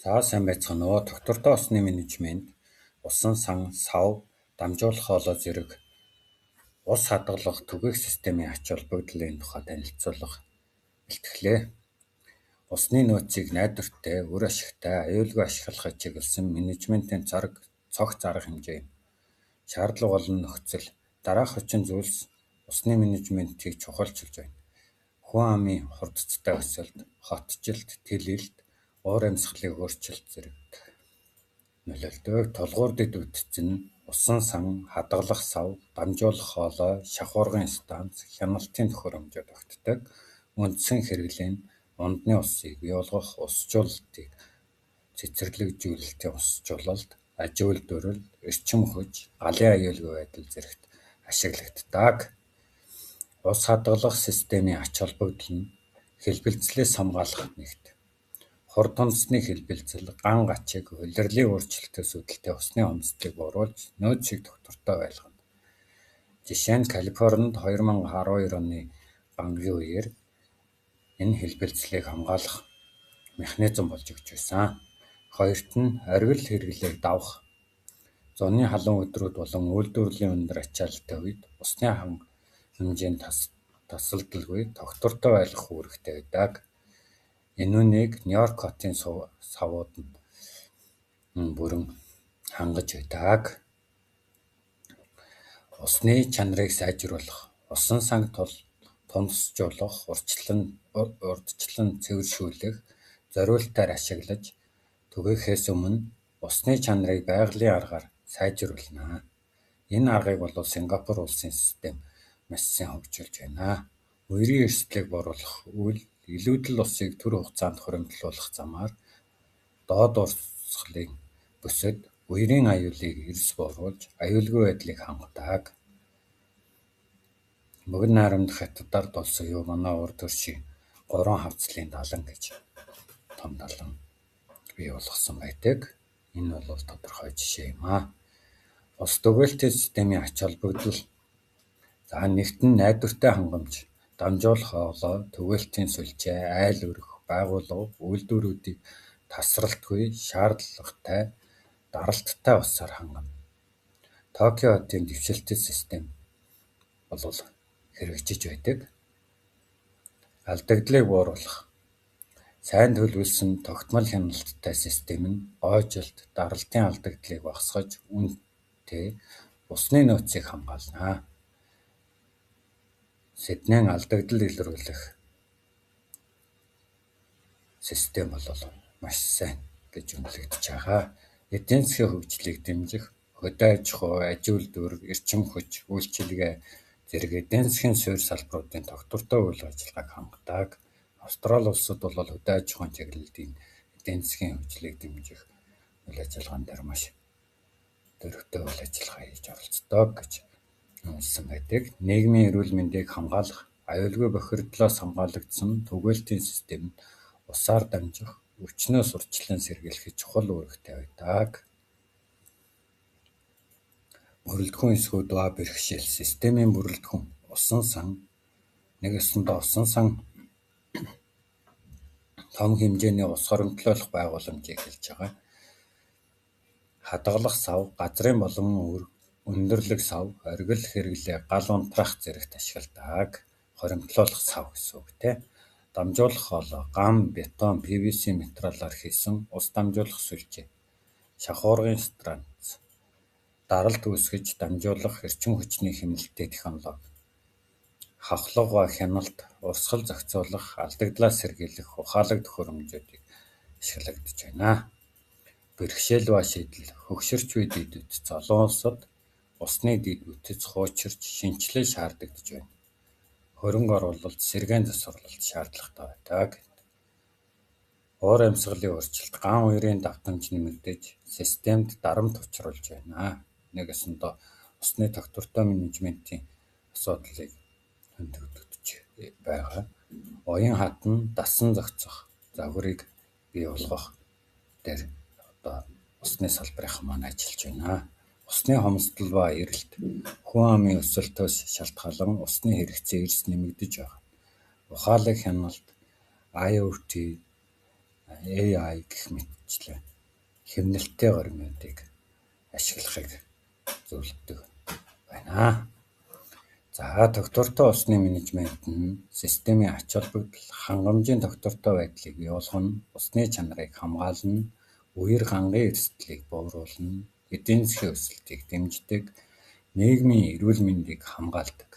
За сайн байцгаана уу. Тогтвортой усны менежмент, усан сан, сав, дамжуулах хоолой зэрэг ус хадгалах түгээх системийн ач холбогдлын тухай танилцуулах бэлтгэлээ. Усны нөөцийг найдвартай, үр ашигтай, аюулгүй ашиглахад чиглэсэн менежментийн цогц арга хэмжээ юм. Шаардлага болон нөхцөл дараах хүчин зүйлс усны менежментийг чухалчилж байна. Хүн амын хурдцтай өсөлт, хотжилт, тэлэлт, уур амьсгалын өөрчлөлт зэрэг нөлөөлдөг. Тулгуур дэд бүтэц нь усан сан, хадгалах сав, дамжуулах хоолой, шахуургын станц, хяналтын төхөөрөмжүүд огтдог. Үндсэн хэрэглээ нь ундны усыг бий болгох, усжуулалтыг цэцэрлэгжүүлэлтийн усжуулалт, аж үйлдвэрлэл, эрчим хүч, галын аюулгүй байдал зэрэгт ашиглагддаг. Ус хадгалах системийн ач холбогдол нь хэлбэлзлээс хамгаалах нэгт. Хурд хунадсны хэлбэлзэл, ган гачиг, улирлын өөрчлөлтөөс үүдэлтэй усны хомсдолыг бууруулж, нөөцийг тогтвортой байлгана. Жишээ нь Калифорнид 2012 оны гангийн үеэр энэ хэлбэлзлийг хамгаалах механизм болж өгч байсан. Хоёрт нь оргил хэрэглээг давах. Зуны халуун өдрүүд болон үйлдвэрлэлийн өндөр ачаалалтай үед усны хэмжээнд тасалдалгүй тогтвортой байлгах үүрэгтэй байдаг. Энэ үнийг Нью-Йорк хотын савууд нь бүрэн хангаж байдаг. Усны чанарыг сайжруулах, усан санг тунадасжуулах, урьдчилан цэвэршүүлэх, зориултаар ашиглаж түгээхээс өмнө усны чанарыг байгалийн аргаар сайжруулна. Энэ аргыг бол Сингапур улсын систем маш сайн хөгжүүлж байна. Үерийн эрсдлийг бууруулах үйл илүүдэл усыг түр хугацаанд хуримтлуулах замаар доод урсгалын бүсэд үерийн аюулыг эрс бууруулж, аюулгүй байдлыг хангадаг. Богино наримд Хятад ард улс юу манай урд төршийн 3 хавцлын далан гэж том далан бий болгосон байдаг. Энэ бол тодорхой жишээ юм аа. Ус түгээлтийн системийн ач холбогдол. За нэгт нь найдвартай хангамж, дамжуулах хоолой, түгээлтийн сүлжээ, айл өрх, байгууллага, үйлдвэрүүдийг тасралтгүй, шаардлагатай, даралттай усаар хангана. Токио хотын дэвшилтэт систем бол хэрэгжиж байдаг. Алдагдлыг бууруулах. Сайн төлөвлөсөн тогтмол хяналттай систем нь гоожилт, даралтын алдагдлыг багасгаж, үнэтэй усны нөөцийг хамгаална. Сиднейн алдагдал илрүүлэх систем бол маш сайн гэж үнэлэгдэж байгаа. Эдийн засгийн хөгжлийг дэмжих, хөдөө аж ахуй, аж үйлдвэр, эрчим хүч, үйлчилгээ зэрэг эдийн засгийн суурь салбаруудын тогтвортой үйл ажиллагааг хангадаг. Австрали улсад бол хөдөө аж ахуйн чиглэлд эдийн засгийн хөгжлийг дэмжих үйл ажиллагаан дээр маш дөрвтэй үйл ажиллагаа хийж оролцдог гэж үнэлсэн байдаг. Нийгмийн эрүүл мэндийг хамгаалах, аюулгүй бохирдлоос хамгаалагдсан түгээлтийн систем нь усаар дамжих, өвчнөөс урьдчилан сэргийлэхэд чухал үүрэгтэй байдаг. Бүрэлдэхүүн эсгүүд ба бэрхшээл. Системийн бүрэлдэхүүн усан сан, нэг ёсондоо усан сан том хэмжээний ус хоримтлуулах байгууламжийг хэлж байгаа. Хадгалах сав, газрын болон өндөрлөг сав, оргил хэрэглээ, гал унтраах зэрэгт ашигладаг. Хоримтлуулах сав гэсэн үг тийм. Дамжуулах хоолой, гам, бетон, PVC материалаар хийсэн ус дамжуулах сүлжээ, шахуургын станц, даралт үүсгэж дамжуулах эрчим хүчний хэмнэлттэй технологи, хавхлага ба хяналт, урсгал зохицуулах, алдагдлаас сэргийлэх ухаалаг төхөөрөмжүүдийг ашиглагдаж байна. Бэрхшээл ба шийдэл. Хөгшөрч буй дэд бүтэц. Олон улсад усны дэд бүтэц хуучирч шинэчлэл шаардагдаж байна. Хөрөнгө оруулалт, сэргээн засварлалт шаардлагатай байдаг. Уур амьсгалын өөрчлөлт, ган үерийн давтамж нэмэгдэж, системд дарамт учруулж байна. Нэг ёсондоо усны тогтвортой менежментийн асуудлыг хөндөгдөж байгаа. Уян хатан дасан зохицох загварыг бий болгох дээр одоо усны салбарынхан маань ажиллаж байна. Усны хомсдол ба эрэлт. Хүн амын өсөлтөөс шалтгаалан усны хэрэгцээ эрс нэмэгдэж байгаа. Ухаалаг хяналт, IoT, AI гэх мэтчлэн хэмнэлттэй горимуудыг ашиглахыг зөвлөдөг байна. За, тогтвортой усны менежмент нь системийн ач холбогдол, хангамжийн тогтвортой байдлыг бий болгоно, усны чанарыг хамгаална, үер гангийн эрсдлийг бууруулна, эдийн засгийн өсөлтийг дэмждэг, нийгмийн эрүүл мэндийг хамгаалдаг.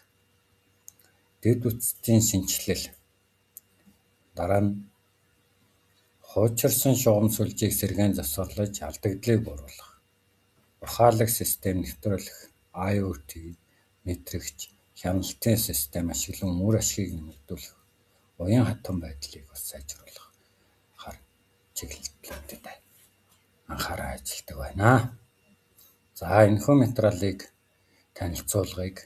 Дэд бүтцийн шинэчлэл дараа нь хуучирсан шугам сүлжээг сэргээн засварлаж алдагдлыг бууруулах, ухаалаг систем нэвтрүүлэх, IoT, мэдрэгч, хяналтын систем ашиглан үр ашгийг нэмэгдүүлэх, уян хатан байдлыг бас сайжруулах хар чиглэлүүдэд анхааран ажилладаг байна. За, энэхүү материалыг танилцуулгыг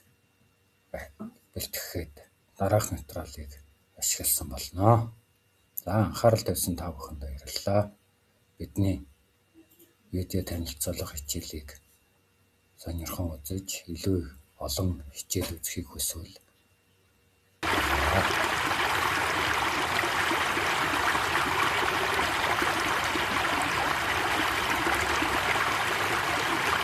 бэлтгэхэд дараах материалыг ашигласан болно. За, анхаарал тавьсан та бүхэнд баярлалаа. Бидний видео танилцуулга хичээлийг сонирхон үзэж, илүү олон хичээл үзэхийг хүсвэл